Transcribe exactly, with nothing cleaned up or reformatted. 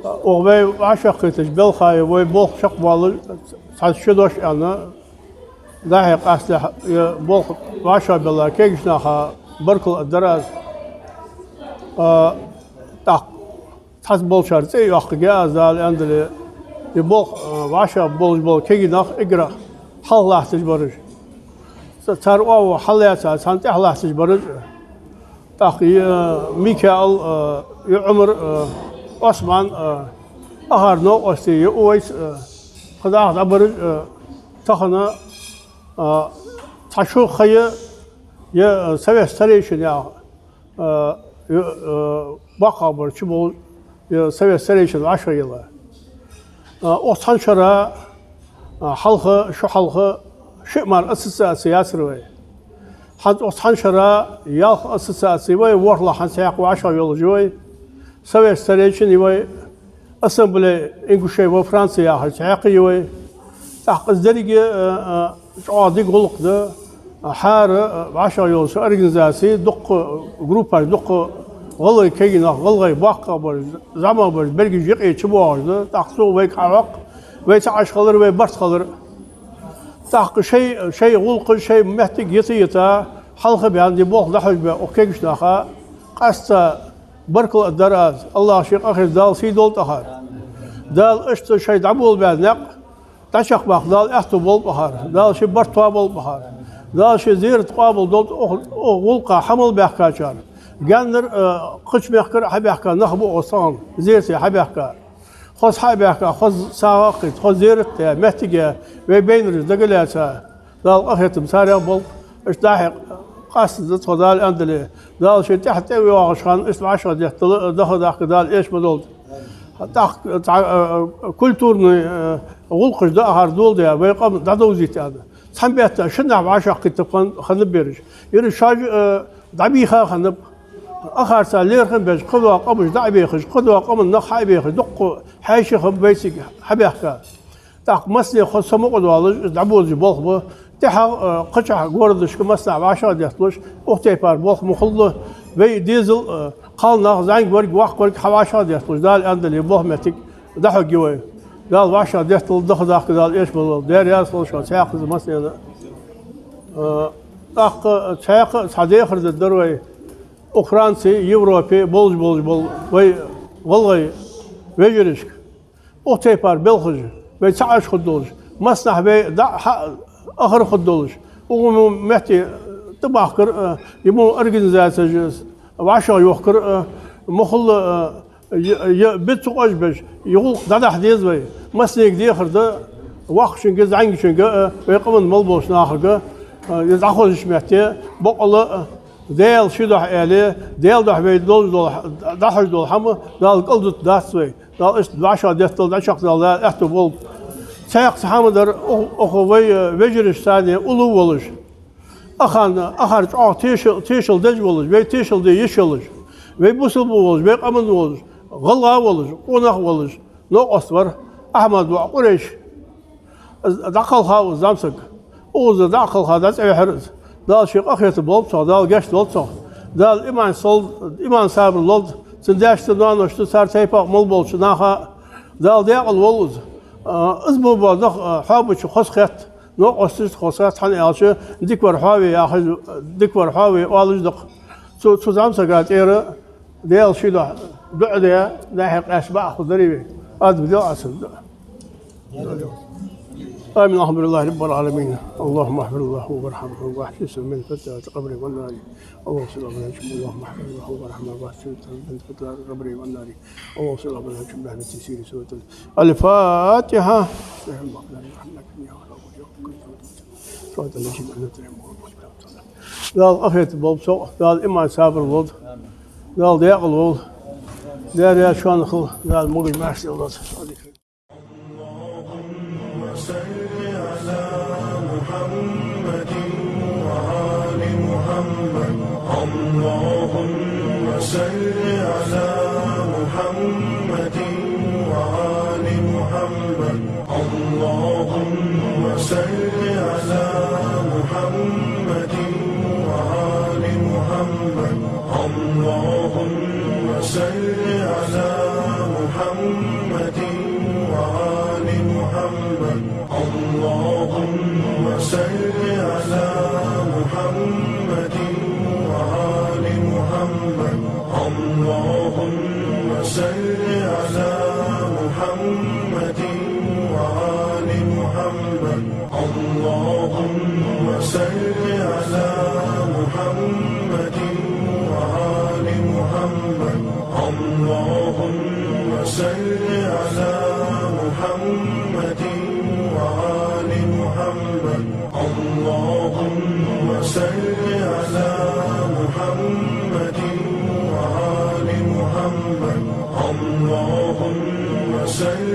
Оаха вай вӀашагӀкхетача балхаца вай болх чакхбоалаш, цхьа ши дош аьнна, дӀахо къаьстта е болх вӀашагӀбелла кагийча наха баркал а дар аз. А, тӀаккха цхьацца болчар цӀи а йоаккхаргья аз, Дала аьннадале, е болх, а, вӀашагӀболаш бола кагий нах эггара хьалха латташ бараш. Ца-, цар оаха хьаллаьца, царна тӀехьа латташ бараш. ТӀаккха е Микаил, а, е Ӏумар, а, Ӏусман, а, ахар новкъостий, е Увайс, а, кхы дӀахо дӀабараш, а, тахан, а, цхьа шу ха я, е, а, совет старейшин яха, а, е, а, боккхагӀбараш чу бола, е совет старейшин вӀашагӀъелла. А, оаха цхьан шера, а, хьалха, шу хьалха, шиъ мара ассоциаци яцар вай. ХӀанз оаха цхьан шера ялх ассоциаци я вай, ворхӀлагӀа хӀанз цхьаькха вӀашагӀйолаш я вай. Совет старейшин я вай, Ассамблея ингушей во Франции яхаш цхьаькха я вай. ТӀаккха из деррига, а, а, чӀоагӀа дика гӀулакх да. ХӀара, а, вӀашагӀйолча организаци дукха группаш, дукха гӀалгӀай кагий нах, гӀалгӀай боккхагӀбараш, зӀамагӀбараш, берригаш юкъе чубоагӀаш да. ТӀаккха цо вайга хьахьокх, вай ца Ӏаш хилар, вай барт хилар. ТӀаккха шоай, шоай гӀулакхаш, шоай моттиг йита-йита, хьалха баьнна, е болх дӀахьош бола укх кагийча наха къаьстта баркал а дар аз. АллахӀа ший къахетам, Дала сий долда тӀехьара. Дала иштта шоай дӀаболабаь никъ дӀачакхбаккха Дала аьттув болба тӀехьара. Дала ший барт тоаболба тӀехьара. Дала ший зерат къоабалдолда, оаха, оаха гӀулакха хьа мел баьхкачар. Гаьнара, а, кхыча мехкара хьабаьхка нах ба оаха тахан, зерате хьабаьхка. Хоза хьа а баьхка, хоза сагӀа а кхийтта, хоза зерат а даь, моттиг а яь, вай байнараш дагалаьца, Дала къахетам царех болба. Иштта дӀахо къаста да тхо, Дала аьннадале. Дала ший тӀехьа тӀайоагӀача хана иштта вӀашагӀдетталуш, даха дахка Дала эша ма долда. ТӀаккха цхьа, а, а, культурни, а, гӀулакхаш да ахар доладаь, вай къам дӀадовзийта аьнна. Цхьан бетта шиннахьа вӀашагӀкхийтта хиннаб ераш. Ераш шоаш, а, дӀабийха хиннаб. Ахарца лерхӀам беш, кхыдола къамаш дӀа а бехаш, кхыдола къаман нах хьа а бехаш, дукха хьаьший хиннаб вайцига хьабаьхка. ТӀаккха массане хоза самукъадоалаш, из дӀабозаш болх ба. ТӀехьагӀа, а, кхычахьа городашка массанахьа вӀашагӀдетталуш, укх тайпара болх ма хулла, вай дезал, а, кхалнах, зӀамига верг, воккха верг хьавӀашагӀдетталуш, Дала аьннадале, болх моттиг дӀахьоргья вай. Дала вӀашагӀдетталда, даха дахка Дала эша ма долда. Даьла раьза хилва шоана, цхьаькхаза массанена. А, тӀаккха цхьаькха а цхьа дехар дергдар вай. Укх Франце, Европе болаш, болаш бола вай гӀалгӀай вежарашка. Укх тайпара балхаш, вай ца Ӏаш хургдолаш, массанахьа вай дӀа-хьа ахар хургдолаш, укх мо метте тӀабахкар а, е мо организацеш вӀашагӀйохкар а, ма хулла а, е, е биц цу къажбеш, е гӀулакх дӀадахьа деза вай. Массанега дехар да, воккхачунга, зӀамигачунга а, вай къаман мел болча нахага а, е дӀахозача метте, бокъонца а, Даьла ший духьа аьле, Даьла духьа вай долаш дола, дӀахьош дола хӀама Дала кӀалдутаргдац вай. Дала иштта вӀашагӀдетталда, дӀачакхдалда аьттув болба. Цхьаькха цхьа хӀама дар, оаха, оаха вай, э, вежарашца цхьана уллув волаш, ахарна, ахар чӀоагӀа тешал, тешал деш волаш, вай тешал де йиш йолаш, вай бусалба волаш, вай къаман волаш, гӀалгӀа волаш, къонах волаш, новкъост вар Ахьмад воӀ Къурейш. Из дӀакхалхав из зӀамсаг. Укхаза дӀакхалха дӀа цӀавихьар из. Дала ший къахетам болба цох, Дала гешт долда цох. Дала иман сол-, иман, сабар лолда цун даьшта, ноаношта, цар тайпах мел болча наха. Дала даькъала волва из. А, из мо бола нах, а, хьоабача хоза хет, новкъосташта хоза хет, хӀана аьлча дика вар хьоаве яхаш, дика вар хьоаве оалаш да-кх. Цу, цу зӀамсага тӀера Даьла ший духьа дуӀа даь, дӀахо къаьстта бакъахьа хургдарий вай? Адам дел Ӏа цунна дуӀа. آمين. الحمد لله رب العالمين. اللهم اغفر له وارحمه واحسنه من فتنة قبره والنار. اللهم صل على محمد. اللهم اغفر له وارحمه واحسنه من فتنة قبره والنار. اللهم صل على محمد برحمتك سيدي سورة الفاتحة. صراط الذين أنعمت عليهم غير المغضوب عليهم ولا الضالين. Дала къахетам болба цох, Дала иман, сабар лолда, Дала даькъала волва, Даьра шоана хилва, Дала могаш-маьрша лолда. اللهم صل على محمد وآل محمد. اللهم صل على محمد وآل محمد. اللهم صل على محمد وآل محمد. اللهم صل على محمد اللهم صل على محمد وآل محمد. اللهم صل على محمد وآل محمد. اللهم صل على محمد وآل محمد. اللهم صل